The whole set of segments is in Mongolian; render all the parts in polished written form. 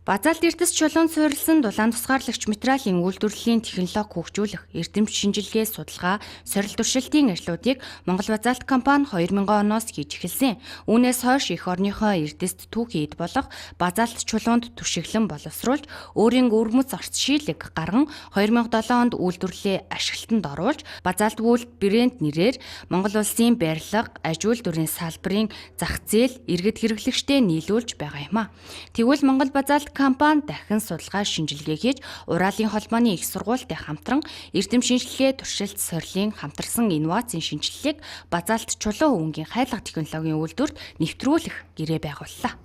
Базалт эрдэс чулуунд суурилсан дулаан тусгаарлагч материалын үйлдвэрлэлийн технологи хөгжүүлэх, эрдэм шинжилгээ, судалгаа, сорил туршилтын ажлуудыг Монгол Базалт компани 2000 оноос хийж эхэлсэн. Үүнээс хойш эх орныхоо эрдэст түүхий эд болох базалт чулуунд түшиглэн боловсруулж, өөрийн өвөрмөц орц шийлэг гарган 2007 онд үйлдвэрлэлээ ашиглалтанд оруулж, Базалт Вул брэнд нэрээр Монгол улсын барилга, аж үйлдвэрийн салбарын зах зээл, иргэд хэрэглэгчтэй нийлүүлж байгаа юм а. Тэгвэл Монгол Базалт компани дахин судалгаа шинжилгээ хийж, Уралын холбооны их сургуультай хамтран эрдэм шинжилгээ, туршилт, сорилын хамтарсан инновацийн шинэчлэлийг базалт чулуу өвөнгийн хайлга технологийн үйлдвэрт нэвтрүүлэх гэрээ байгууллаа.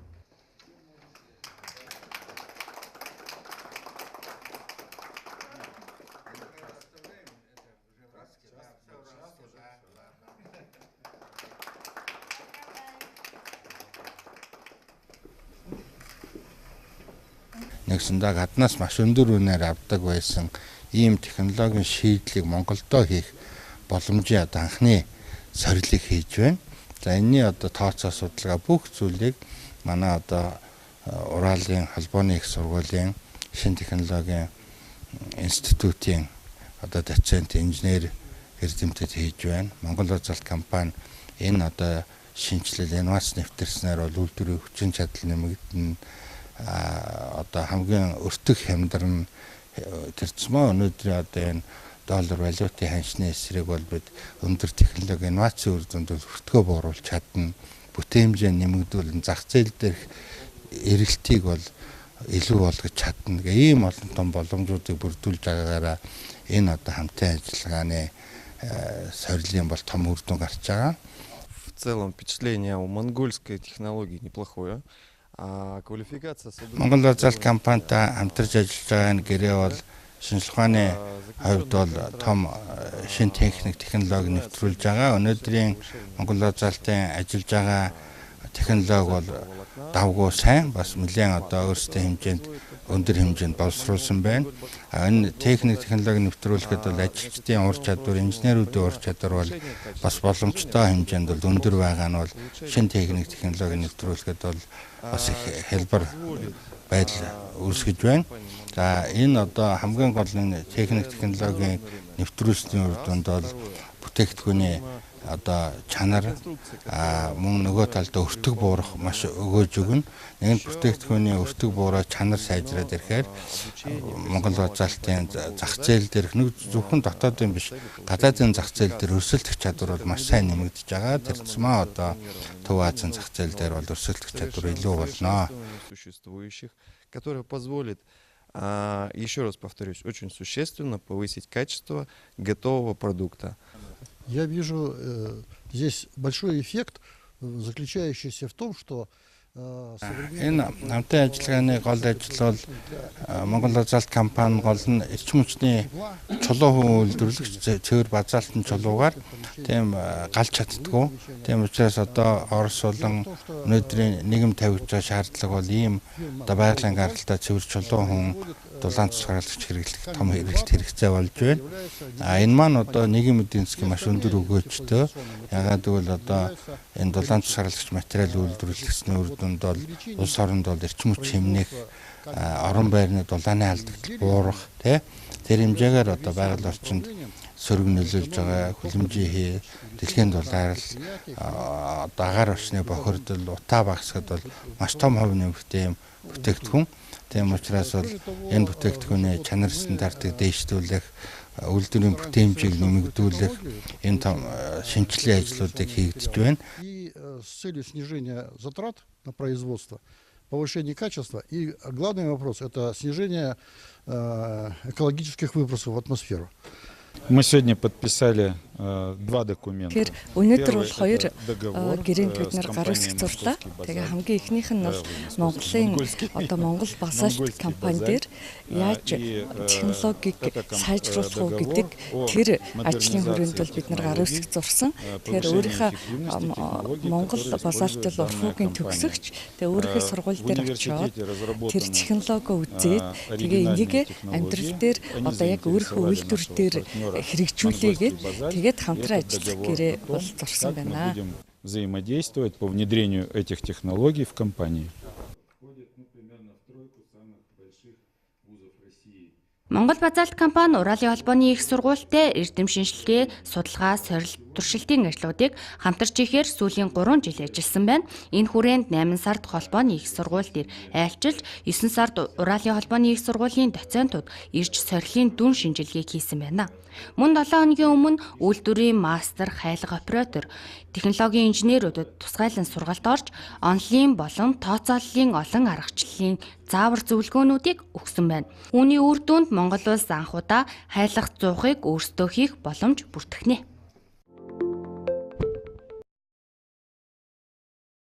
Нэгсэндээ гаднаас маш өндөр үнээр авдаг байсан ийм технологийн шийдлийг Монголдоо хийх боломжийн одоо анхны сорилыг хийж байна. За, энэний одоо тооцоо, судалгаа, бүх зүйлийг манай одоо Уралын холбооны их сургуулийн шинэ технологийн институтын одоо доцент, инженер эрдэмтэд хийж байна. Монгол Базалт компани энэ одоо шинэчлэл, инновац нэвтэрснээр бол үйлдвэрийн хүчин чадал нэмэгдэнэ, одоо хамгийн өртөг хямдарна. Тэр тусмаа өнөөдрийн одоо энэ доллар валютын ханшны эсрэг бол бид өндөр технологи, инновацийн үр дүнд өртгөө бууруулж чадна. Бүтээмжээ нэмэгдүүлэн зах зээл дээрх эрэлтийг бол илүү болгож чадна гэх ийм олон том боломжуудыг бүрдүүлж байгаагаараа энэ одоо хамтын ажиллагааны сорилын бол том үр дүн гарч байгаа. В целом впечатление о монгольской технологии неплохое. А квалификация Монгол Базалт компанитай хамтарч ажиллаж байгаа энэ гэрээ бол шинжлэх ухааны хувьд бол том шинэ техник, технологи нэвтрүүлж байгаа. Өнөөдрийн Монгол Базалтын ажиллаж байгаа технологи бол давгүй сайн, бас нэлээд одоо өөрсдийн хэмжээнд, өндөр хэмжээнд боловсруулсан байна. А энэ техник, технологи нэвтрүүлэхэд бол ажилчдын ур чадвар, инженерүүдийн ур чадвар бол бас боломжтой хэмжээнд бол өндөр байгаа нь бол шинэ техник, технологи нэвтрүүлэхэд бол бас их хялбар байдал үүсгэж байна. За, энэ одоо хамгийн гол нь техник, технологийн нэвтрүүлсний үр дүнд бол бүтээгдэхүүний одоо чанар, мөн нөгөө талдаа өртөг буурах маш өгөөж өгнө. Нэг нь бүтээгдэхүүний өртөг буураа, чанар сайжраад ирэхээр Монгол Базалтын зах зээл дээрх нэг зөвхөн дотоодын биш, гадаадын зах зээл дээр өрсөлдөх чадвар бол маш сайн нэмэгдэж байгаа. Тэр тусмаа одоо Төв Азийн зах зээл дээр бол өрсөлдөх чадвар илүү болно. Существующих, которая позволит, еще раз повторюсь, очень существенно повысить качество готового продукта. Я вижу здесь большой эффект, заключающийся в том, что Энэ хамтын ажиллагааны гол ажил бол Монгол Базалт компани гол нь эрчим хүчний чулуу хүн үйлдвэрлэгч, цэвэр базалтын чулуугаар тийм галж чаддаггүй. Тийм учраас одоо Орос болон өнөөдрийн нийгэм тавигдж байгаа шаардлага бол ийм одоо байгалийн гаралтай цэвэр чулуу хүн дулаан тусгаарлагч хэрэглэх том хэрэглэлт хэрэгцээ болж байна. А энэ маань одоо нийгэм эдийн засгийн маш өндөр өгөөжтэй. Яагаад гэвэл одоо энэ дулаан тусгаарлагч материал үйлдвэрлэсний үр дүнд бол улс оронд бол эрчим хүч хэмнэх, орон байрны дулааны алдагдал буурах, тий, тэр хэмжээгээр одоо байгаль орчинд сөрөг нөлөөлж байгаа хүлэмжийн хий, дэлхийн дулаарл, одоо агаар орчны бохирдол, утаа багасгахад бол маш том хувь нэмэгтэй юм бүтээгдэхүүн. Тийм учраас бол энэ бүтээгдэхүүний чанар стандартыг дээшлүүлэх, үйлдвэрийн бүтээмжийг нэмэгдүүлэх энэ том шинэчлэлийн ажлуудыг хийгдэж байна. И с целью снижения затрат на производство, повышения качества и главный вопрос – это снижение экологических выбросов в атмосферу. Мы сегодня подписали два документа. Тэгэхээр өнөөдөр бол хоёр гэрээнд бид нар гар үсэх зурлаа. Тэгээ хамгийн эхнийх нь бол Монголын одоо Монгол Базалт компани дээр яаж технологиг сайжруулах уу гэдэг тэр ажлын хүрээнд бол бид нар гар үсэх зурсан. Тэгэхээр өөрийнхөө Монгол Базалт бол УрФУ-гийн төгсөгч. Тэгээ өөрийнхөө сургууль дээр очиод тэр технологи үзээд, тэгээ энийг амьдрал дээр одоо яг өөрийнхөө үйлдвэр дээр хэрэгжүүлээгээд, тэгээд хамтран ажиллах гэрээ бол зурсан байна. Взаимодействовать по внедрению этих технологий в компании. Монгол Базалт компани Уралын холбооны их сургуультай эрдэм шинжилгээ, судалгаа, сорилт, туршилтын ажлуудыг хамтарч хийхээр сүүлийн 3 жил ажилласан байна. Энэ хүрээнд 8 сард холбооны их сургууль дээр айлчилж, 9 сард Уралын холбооны их сургуулийн доцентууд ирж сорилын дүн шинжилгээг хийсэн байна. Мөн 7 хоногийн өмнө үйлдвэрийн мастер, хайлга оператор, технологийн инженерүүдэд тусгайлан сургалт орж, онлын болон тооцооллын олон аргачлалын заавар зөвлөгөөнүүдийг өгсөн байна. Үүний үр дүнд Монгол улс анх удаа хайлах зуухыг өөрсдөө хийх боломж бүртгэнэ.